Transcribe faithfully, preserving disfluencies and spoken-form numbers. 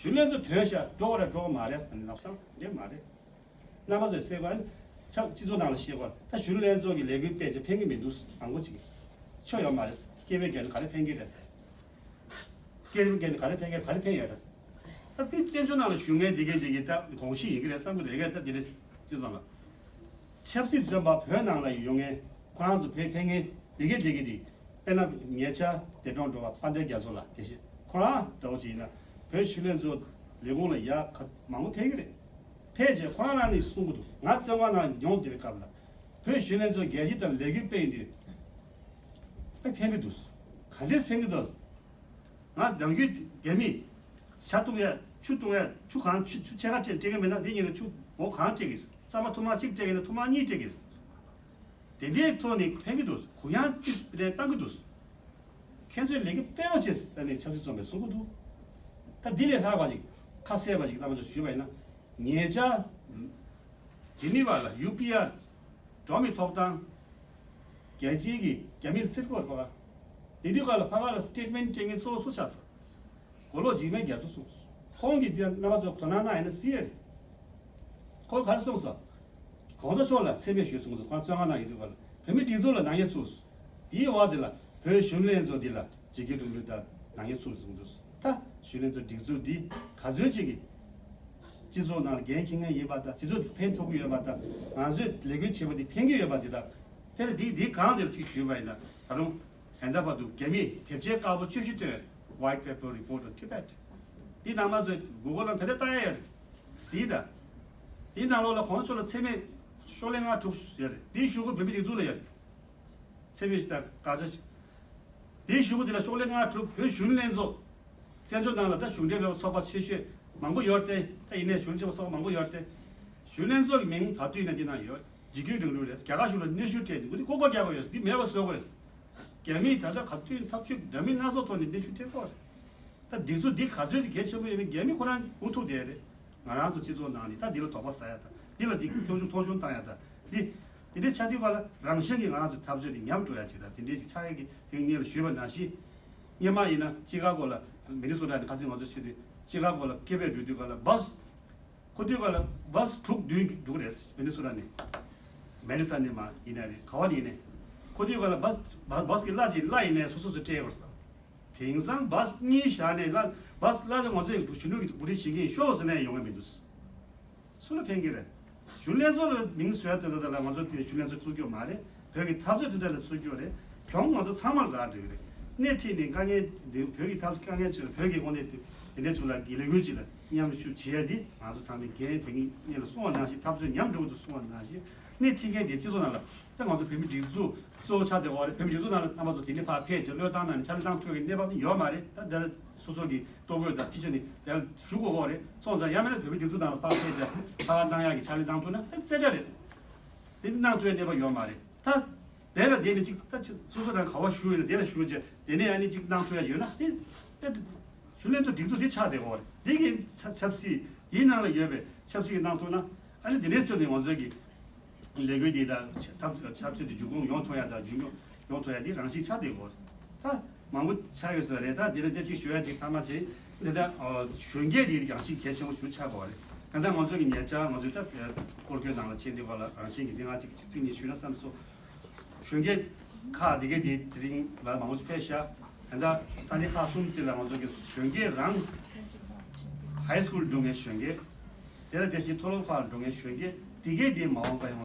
གཞོན་ལྷན་ཚོགས་དོན་བྱ་འགྲོ་བ་རེད་འགྲོ་བ་མ་རེད་ཟེར་ནས་ལབ་སང་འདྲེ་མ་རེད། རྣམ་པ་ཚོས་གསལ་པོ་ཆགས་སྤྱི་ཚོགས་ནང་ལ་ཤེས་དགོས་ད་གཞོན་ལྷན་ཚོགས་ཀྱི་ལས་འགུལ་སྤེལ་བྱས་ཕན་གི་མི་འདུག་མང་པོ་ཅིག་ཆོ་ཡོད་མ་རེད། སྐྱེ་བོའི་རྒྱལ་ནི་ག་རེ་ཕན་གི་རེད། སྐྱེ་བོའི་རྒྱལ་ནི་ག་རེ་ཕན་གི་ག་རེ་ཕན་ཡོད་རེད། ད་དེ་བཙན་བྱོལ་ནང་ལ་བཞུགས་མཁན་འདི་གས་འདི་གས་ད་གོང་ཞིག་ཡིན་གི་རེད་བསམ་གི་འདུག་རེད་གས་ད་འདི་རེད་སྤྱི་ཚོགས་ནང་ལ། ཆབ་སྲིད་བཙོན་པ་བོད་ནང་ལ་ཡོང་མཁན་ཁོ་རང་ཚོ་བོད་ཕེབས་མཁན་འདི་གས་འདི་གས་འདི་དཔེར་ན་ཉེ་ཆར་འདས་གྲོངས་འགྲོ་བ་དཔལ་ལྡན་རྒྱ་མཚོ་ལགས་དེ་བཞིན་ཁོ་རང་འདྲ་བོ་ཅིག་ཡིན་ན་བོད་གཞོན་ལྷན་ཚོགས་ལས་ཁུངས་ལ་ཡག་ག་མང་པོ་ཕེབས་ཀྱི་རེད། ཕེབས་རྗེས་ཁོ་རང་རང་ནས་གསུང་གི་འདུག་ང་བཙོན་ཁང་ནང་མྱོང་བསྡད་པའི་སྐབས་ལ་བོད་གཞོན་ལྷན་ཚོགས་རྒྱལ་སྤྱི་ལྟར་ལས་འགུལ་སྤེལ་ཡོང་དུས་ཨེ་ཕན་གི་འདུག་ག་འདྲས་ཕན་གི་འདུག་ང་ནམ་རྒྱུན་རྒྱ་མིས་ཇ་བཏུང་ཡ་ཆུ་བཏུང་ཡ་ཆུ་གང་ཆུ་ཆུ་ཕྱེད་ཀ་སྤྲད་སྤྲད་གི་མེད་ན་འདི་ཉིན་ལ་ཆུ་འོ་གང་སྤྲད་གི་རྩམ་པ་ཐུར་མ་གཅིག་སྤྲད་གི་ན་ཐུར་མ་གཉིས་སྤྲད་གི་དེ་འདྲའི་ཐོག་ནས་ཕན་གི་འདུག་གུ་ཡངས་ཏིས་རེ་བཏང་གི་འདུག་ཁྱེད་ཚོས་ལས་ཀ་སྤེལ་བ་བྱེད་ཟེར་ནས་ཆབ་སྲིད་བཙོན་པས་གསུང་གི་འདུག་ད་འདི་ལས་ལྷག་པ་ཅིག་ཁ་གསལ་བ་ཅིག་རྣམ་པ་ཚོ་ཞུས་པ་ཡིན་ན་ཉེ་ཆར་ཇི་ནི་ཝ་ལ་ཡུ་པི་ཨར་འགྲོ་མི་ཐོབ་ཐང་རྒྱལ་སྤྱིའི་གི་རྒྱ་མིར་ཚིར་སྐོར་ཕ་ག་དེ་དུས་ག་ལ་ཕ་ག་ལ་སི་ཊེཊ་མེན་ཊི་སྤྲད་མཁན་གཙོ་བོ་སུ་ཆགས་ས། མགོ་ལོག་འཇིགས་མེད་རྒྱ་མཚོ་གསུངས་སོང་། ཁོང་གིས་འདི་རྣམ་པ་ཚོ་དོ་སྣང་གནང་ཡིན་ན་སྲིད་ཡ་རེད། ཁོས་ག་རེ་གསུངས་སོང་། གོང་ས་མཆོག་ལ་མཚན་སྨད་ཞུས་སོང་ཟེར་ཁོང་བཙོན་ཁང་ནང་ཡོད་དུས་ག་ལ་བོད་མི་སྒྲིག་འཛུགས་ལ་ནག་ཉེས་ཚུགས་སོང་། དེའི་འོག་དེ་ལ་བོད་གཞོན་ལྷན་ཚོགས་འདི་ལ་འཇིགས་སྐུལ་རིང་ལུགས་དང་ནག་ཉེས་ཚུགས་སོང་འདུག་ད་གཞོན་ལྷན་ཚོགས་སྒྲིག་འཛུགས་འདི་ག་ཚོད་ཅིག་གིས་སྤྱི་ཚོགས་ནང་ལ་འགན་འཁྱེར་མཁན་ཡིན་པ་དང་སྤྱི་ཚོགས་འདི་ཕན་ཐོགས་ཀྱི་ཡོད་པ་དང་ང་ཚོས་ལས་འགུལ་བྱེད་པ་འདི་ཕན་གྱི་ཡོད་པ་འདི་དང་དེ་ལ་འདི་འདི་གང་དེ་ལ་ཅིག་ཞུས་པ་ཡིན་ན་ད་རུང་ད་ལྟ་བར་དུ་རྒྱ་མིས་དེབ་ཆའི་དཀར་པོ་བཅུ་བཞི་བཏོན་ཡོད་རེད། White Paper Report on Tibet། འདི་ནང་མ་ཚོས་Google་ལ་ད་ལྟ་ལྟ་ཡ་ཡོད་རེད། གཟིགས་དང་། འདི་ནང་ལོགས་ལ་གོང་ས་མཆོག་ལ་མཚན་སྨད་ཤོག་ལྷེ་ལྔ་དྲུག་ཡོད་རེད། འདིའི་ཞུ་སྒོ་བོད་མི་སྒྲིག་འཛུགས་ལ་ཡོད་རེད། མཚན་སྨད་ཞིག་དང་དགག་བྱ་ཞིག་འདིའི་ཞུ་སྒོ་འདི་ལ་ཤོག་ལྷེ་ལྔ་དྲུག་བོད་གཞོན་ལྷན་ཚོགས། བཙན་བྱོལ་ནང་ལ་ད་གཞུང་འབྲེལ་མེད་པའི་ཚོགས་པ་ཆེ་ཤོས་མང་པོ་ཡོད་རེད་དེ། ད་ཡིན་ནའི་གཞུང་ཆེན་པོ་ཚོགས་པ་མང་པོ་ཡོད་རེད་དེ། གཞོན་ལྷན་ཚོགས་ཀྱི་མིང་ད་དུས་ཡིན་ན་འདི་ན་ཡོད། འཇིགས་སྐུལ་རིང་ལུགས་རེད། རྒྱ་གར་གཞུང་ལ་གནོན་ཤུགས་སྤྲད་འདུག་འདི་ལྐོག་ལྐོག་རྒྱག་དགོས་ཡོད། འདི་མེད་པ་བཟོ་དགོས་ཡོད། རྒྱ་མིས་ད་ཆ་ག་དུས་ཐབས་ཇུས་འདྲ་མིན་སྣ་ཚོགས་ཐོག་ནས་གནོན་ཤུགས་སྤྲད་ཀྱི་ཡོད་རེད། ད་འདི་ཚོ་འདི་ག་ཚོད་ཅིག་གལ་ཆེན་པོ་ཡོད་མེད་རྒྱ་མི་ཁོ་རང་འུ་ཐུག་བསྡད་རེད། ང་རང་ཚོ་སྤྱི་ཚོགས་ནང་ནས་ད་འདི་ལ་དོགས་པ་ཟ་ཡ་ད་འདི་ལ་འདི་མཐོང་ཆུང་མཐོང་ཆུང་བཏང་ཡ་ད་འདི་འདི་འདྲའི་ཆ་དུས་ག་ལ་རང་བཞིན་གྱིས་ང་རང་ཚོ་འཐབ་རྩོད་འདི་ཉམས་འགྲོ་ཡ་ཅིག་ད་འདི་འདྲའི་ཅིག་ཆགས་ཡ་གི་དེ་ངས་ལ་ཞུས་པ་ནང་བཞིན། སྔོན་མ་ཡིན་ན་ཅི་ཀ་གོ་ལ་མི་ནི་སོ་ཊ་ནས་ཁ་སང་ང་ཚོ་ཕྱིན་དུས་ཅི་ཀ་གོ་ལ་སྐད་འབོད་འགྲོ་དུས་ག་ལ་བཱས་ཁོ་དུས་ག་ལ་བཱས་དྲུག་བདུན་འགྲོ་གི་རེད། མི་ནི་སོ་ཊ་ནས་མེ་ཌི་སན་ནས་མ་ཡིན་ན་རེད་ག་བ་ནས་ཡིན་ནས་ཁོ་དུས་ག་ལ་བཱས་བཱས་བཱས་ཀྱི་གླ་ཅིག་གླ་ཡིན་ནས་སོ་སོ་སོ་སྤྲད་དགོས་ས། དེང་སང་བཱས་གཉིས་བཞག་ནས་གླ་བཱས་གླ་ཅིག་ང་ཚོས་གཞོན་ནུ་གི་འགོ་ཁྲིད་བྱེད་ཀྱི་ཡིན་ཤོག་ཟེར་ནས་ཡོང་གི་མི་འདུག་སུ་ལ་ཕན་གྱི་རེད། གཞོན་ལྷན་ཚོགས་ལ་མིང་བཟོས་དེ་འདྲ་ལ་ང་ཚོ་དེ་གཞོན་ལྷན་ཚོགས་བཙུགས་རྒྱུ་མ་རེད། བོད་ཀྱི་འཐབ་རྩོད་དེ་འདྲ་ལ་བཙུགས་རྒྱུ་རེད། གྱོང་ང་ཚོ་ཚང་མར་རག་འགྲོ་གི་རེད། སྣེ་ཁྲིད་ནས་དཀའ་ངལ་དེ་བོད་ཀྱི་འཐབ་དཀའ་ངལ་ཆེ་བོད་ཀྱི་དངོས་གནས་དེ་དེ་འདྲ་ཚོ་ལ་གི་ལས་འགུལ་ཅིག་ལ་མཉམ་ཞུགས་བྱེད་ཡ་དེ་ང་ཚོ་ཚང་མའི་འགན་དེ་ངས་སྔོན་ལ་གསུངས་པ་ནང་བཞིན་འཐབ་རྩོད་ཉམས་འགྲོ་གི་འདུག་གསུངས་པ་ནང་བཞིན་སྣེ་ཁྲིད་མཁན་དེ་སྤྱི་ཚོགས་ནང་ལ་ད་ང་ཚོ་བོད་མི་སྒྲིག་འཛུགས་གཙོ་བོ་ཆགས་བསྡད་ཡོད་རེད། བོད་མི་སྒྲིག་འཛུགས་ནང་ལ་རྣམ་པ་ཚོ་དེ་འདྲ་ཕར་ཕེབས་བྱས་བློས་བཏང་གནང་ནས་ཕྱག་ལས་གནང་ཐུབ་ཡ་གི་གནས་བབ་དེ་ཡོད་མ་རེད། ད་དེ་ལ་སོ་སོ་གི་ལྟོ་གོས་དང་ཅི་བྱས་ནས་དེ་ལ་ཞུ་དགོས་ཀྱི་རེད། སོང་ཙང་ཡང་མིན་ན་བོད་མི་སྒྲིག་འཛུགས་ནང་ལ་ཕར་ཕེབས་བྱས་ཕར་གནང་ཡག་གི་ཕྱག་ལས་གནང་ཐུབ་ན་ད་རྩེ་གྲ་རེད། དེ་གནང་ཐུབ་ཡ་གནས་བབ་ཡོད་མ་རེད། ད་དེ་ལ་དེ་ནས་ཅིག་ད་ཅིག་སོ་སོ་རང་ག་བ་ཞུ་ཡོད་ན་དེ་ལ་ཞུ་བྱས་དེ་ནས་ཡང་ནི་ཅིག་གནང་ཐུབ་ཡ་ཡོད་ན་དེ་ད་གཞོན་ལྷན་ཚོགས་སྒྲིག་འཛུགས་དེ་ཆགས་བསྡད་ཀྱི་རེད། དེ་གི་ཆབ་ཆབ་སྲིད་དེའི་ནང་ལ་ཡོད་པའི་ཆབ་སྲིད་ཀྱི་གནང་ཐུབ་ན་ཨ་ནི་དེ་འདྲའི་ཚོད་ནས་ང་ཚོ་གི་ལས་འགུལ་འདི་དང་ཆབ་ཆབ་སྲིད་དེ་མཇུག་སྐྱོང་ཡོང་ཐུབ་ཡ་དང་མཇུག་སྐྱོང་ཡོང་ཐུབ་ཡ་དེ་རང་བཞིན་ཆགས་བསྡད་ཀྱི་རེད། ད་མང་པོ་ཆགས་ཡོད་ས་རེད། ད་འདི་ལ་འདི་གཅིག་ཞུ་ཡ་གཅིག་ཐ་མ་གཅིག་འདི་ད་གཞོན་སྐྱེས་འདི་ཡང་གཅིག་གལ་ཆེན་པོ་ཞིག་ཆགས་པ་རེད། ད་ལྟ་ང་ཚོ་གི་ཉེ་ཆར་ང་ཚོའི་ད་སྐོར་སྐྱོད་ནང་ལ་ཕྱིན་དུས་ག་ལ་རང་བཞིན་གྱི་འདི་ང་གཅིག་གཅིག་གཅིག་གཉིས་ཞུས་ན་བསམ་སོང་། གཞོན་སྐྱེས་ཁག་འདི་གའི་འདི་དེ་རིང་ལ་མང་པོ་ཞིག་ཕེབས་ཤག་ད་ལྟ་ས་གནས་ཁག་གསུམ་ཙམ་ལ་ང་ཚོ་གི་གཞོན་སྐྱེས་རང་ཧའི་སི་ཀུལ་འགྲོ་མཁན་གཞོན་སྐྱེས་དེ་ལ་དེ་བཞིན་མཐོ་སློབ་ཁག་འགྲོ་མཁན་གཞོན་སྐྱེས་འདི་གའི་འདི་མ་འོངས་པ་ཡང་